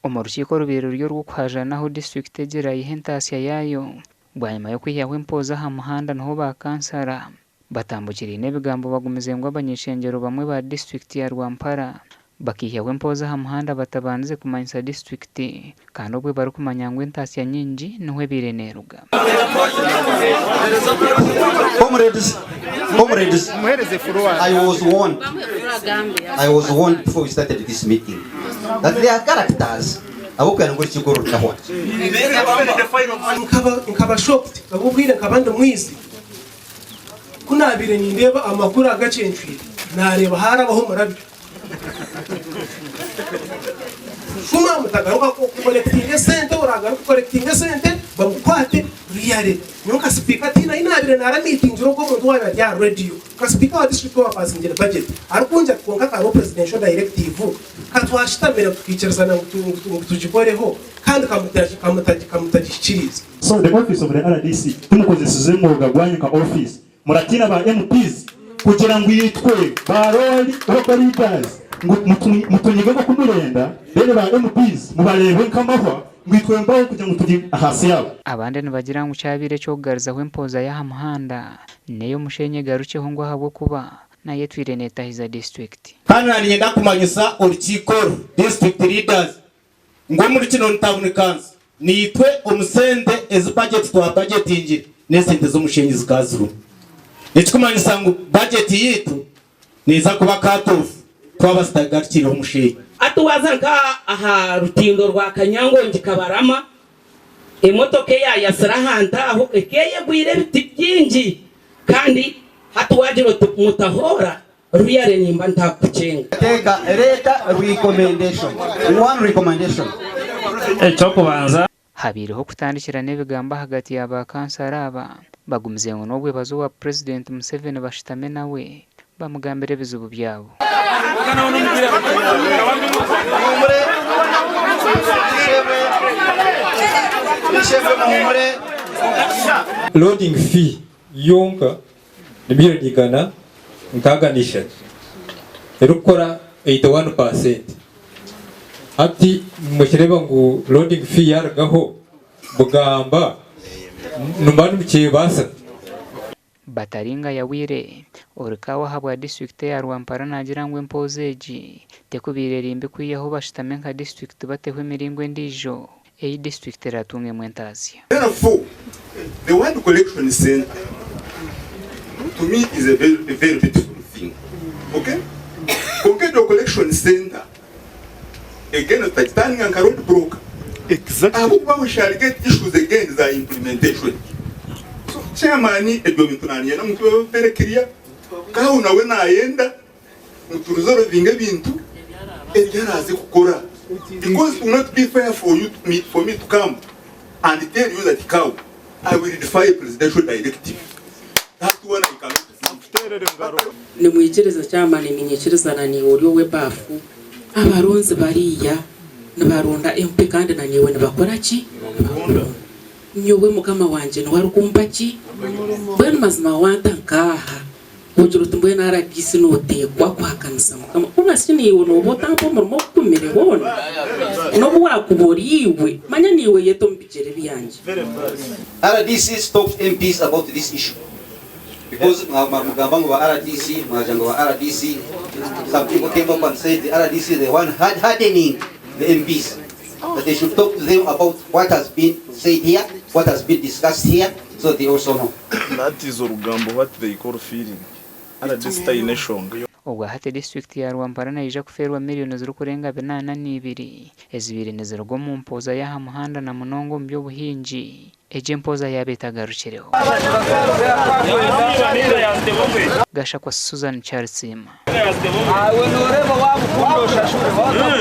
Omu rukiiko orubaire ruri orw'okuhaajana ahu disiturikiti egi eraayihe entaasya yaayo bwanyima y'okwihaho empooza aha muhanda niho ba kansara batambukiriine ebigambo bagumize ngu abany'ishengyero bamwe ba disiturikiti ya Rwampara bakaihyaho empooza aha muhanda batabandize kumanyisa disiturikiti kandi obwe barikumanya ngu entaasya nyingi niho ebaire neeruga. Comrades, comrades, I was warned, I was warned before we started this meeting that there are characters ab'okwenda ngu orukiiko oru rutahwa. Nkaba shocked ahabw'obwire nkaba ndi mwizi ku naabaire nindeeba amakuru agacencwire naareeba haarabaho omurabyo. Shuma mutagaruka kukolekitinga esente oragaruka kukolekitinga esente bamukwate really. Nyowe nka sipiika tihaine ahi naabaire naaramiitingire ogwo omuntu waaba ari aha rediyo. Nka sipiika wa disiturikiti owapasingire bajeti arikungira ati kwonka kariho presidential directive ka twashutamire tukaikirizana ngu tugikoreho kandi kamutagihikiriize. So the office of the rdc timukozesize mwoga gwanyu nka office muratiina ba MPs kugira ngu itwe ba local leaders ngu mutunyige nkoku murenda then ba MPs mubareebe nkamahwa ngu itwe mpaho kugira ngu turi ahaasi yaabo. Abandi nibagira ngu kyabaire eky'okugarizaho empooza y'aha muhanda n'ey'omushenyi egarukyeho ngu ahabw'okuba nayo etwire neetahiza disiturikiti. Kandi naninyenda kumanyisa orukiiko oru, district leaders, ngu omuri Kinoni Town Council niitwe omu sente ezi budget twa budgetingire n'esente z'omushenyi zikaba zirimu. Ekikumanyisa ngu budget yaitu neeza kuba cut off twaba zitagarukireho omushenyi. Hati waaza nka aha rutindo rwa Kanyangongi Kabarama, emotoka eyaayasire ahantu aho ekeyegwire ebiti bingi kandi hati waagira oti mutahoora Really nimba ntakukukyenga. Teeka reeta recommendation. One recommendation. Eky'okubanza. Habaireho okutandikirana ebigambo ahagati ya ba kansara aba, bagumize ngu n'obwebazo owa Purezidenti Museveni bashutame nawe bamugambire ebizibu byabo. Loading fee yonka ni milioni 663 erikukora 81%. Hati nimukireeba ngu loading fee yarugaho bugamba nimuba nimukyebaasa. Bataringa Yawire, ori kaawa ahabwa disiturikiti eya Rwampara naagira ngu empooza egi tekubaire eri mbi kwihaho bashutame nka disiturikiti bateho emiringo endiijo ei disiturikiti eratungemu entaasya. Therefore, the word collection centre to me is a very, a very beautiful thing. Okay? Kwonka egyo collection centre again tutagitandika nka road block. Exactly. Ahabw'okuba we shall get issues again za implementation. So chairman ebyo bintu naniinyenda ngu tube very clear. Kahu nawe nayenda ngu tu resolvinge ebintu ebi araaze kukora because it will not be fair for you to me, for me to come and tell you that cow I will defy a presidential directive that one I cannot do. Nimwikiriza kyama niminyikirizana naiwe ori ow'ebaafu, abaronzi bariya nibaronda MP kandi na naiwe nibakora ki? Nibakuronda. Nyowe mukama wangye niwe arikumpa ki? Mbwenu mazima wanta nk'aha Ogira oti mbwenu RDC noteekwa kuhakanisa Mukama. Kurya shi naiwe nooba otampa omurimo ogugumire hoona? N'obu waakuba ori iwe, manya naiwe yeta omu bigyere byangye. Rdc stop MPs about this issue because mwamara mugamba ngu ba rdc mwagira ngu ba rdc some people came up and said the rdc is the one hardening the MPs that they should talk to them about what has been said here what has been discussed here so that they also know. That is orugambo what they call feeling. Rdc tayine enshonga. Obwa hati disiturikiti ya Rwampara neija kufeerwa miriyoni zirikurenga 82 ezibaire niziruga omu mpooza y'aha muhanda na munonga omu by'obuhingi, egyo empooza yaaba etagarukireho. Gashakwa Susan Kyarisiima.